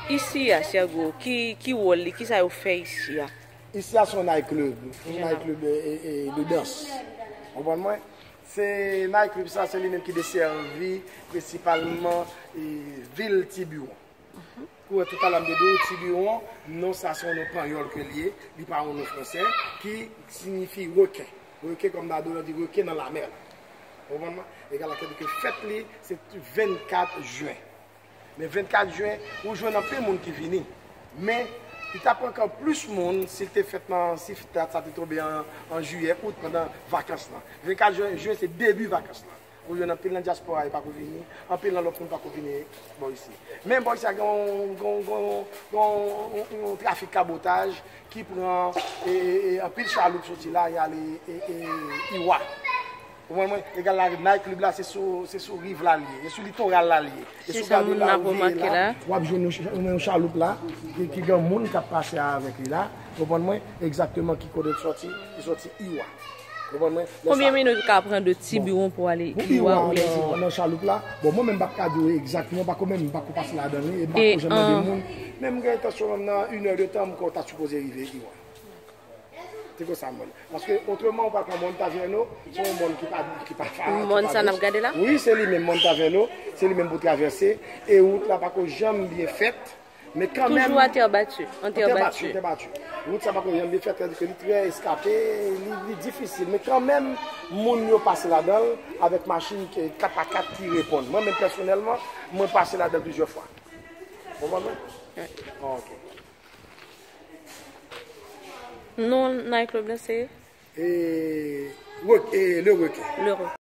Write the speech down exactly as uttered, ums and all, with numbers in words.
Isi a, Sergo, ki, ki wòl li, ki sa yo fè isi a? Isi a se yon night club, yon night club e, e, e, de dans. Konprann mwen? Se night club sa, se li menm ki desèvi prensipalman e, vil Tibiwon. Ou wè toutalè m te di w, Tibiwon, non sa se yon non panyòl ke l ye, li pa yon non fransè, ki siyifi reken. Reken, kòm Dadou di, reken nan lamè la. Ou konprann mwen? Egal a ke fèt li, se vennkat jen. Men vennkat jen, ou jwenn anpil moun ki vini. Men, li ta pran ankò plis moun si l te fèt nan, si dat sa te tonbe an, an jiyè, out, pandan vakans lan. Vennkat jen, jen se debi vakans lan. Ou jwenn anpil nan dyaspora yo pako vini, anpil nan lòt moun pako vini bò isi. Men bò isi a gen yon, gen yon, gen yon, gen yon, yon trafik kabotaj ki pran e, e, e, anpil chaloup soti la, y ale e, e, Iwa. Ou konprann mwen? Egal la, night club la, se sou, se sou riv la l ye, se sou litoral la l ye. E si w gade la, ou veye la, w ap jwenn yon ch-, yon chaloup la, ki, ki gen moun k ap pase avèk li la. Ou konprann mwen? Egzakteman ki kote l soti, li soti Iwa. Ou konprann mwen? Konbyen minit ou ka pran de Tibiwon pou ale Iwa ou Lèziwa? Nan, nan chaloup la, bon, mwen menm m p ap ka di w egzakteman, pako menm m pako pase ladan li, e m pako janm mande moun. Men m gen entansyon menm nan inè de tan, m kwè w ta sipoze rive Iwa. Se konsa mwen. Paske otreman, ou pral pran Mòn Tavèno, se yon mòn ki pa, ki pa fara, ki pa dous. Mòn sa n ap gade la? Wi, se li menm, Mòn Tavèno, se li menm pou travèse. E wout la pako janm byen fèt, men kanmenm. Toujou atè bati, an tè bati. An tè bati. Wout sa pako janm byen fèt, tandis ke li trè eskape, li, li difisil. Men kanmenm, moun yo pase ladan l avèk machin ke kat pa kat ki reponn. Mwen menm pèsonèlman, mwen pase ladan l plizyè fwa. Konprann mwen? Wi. Ok. Non night club la se? E, Rek-, e, Le Requin. Le Requin.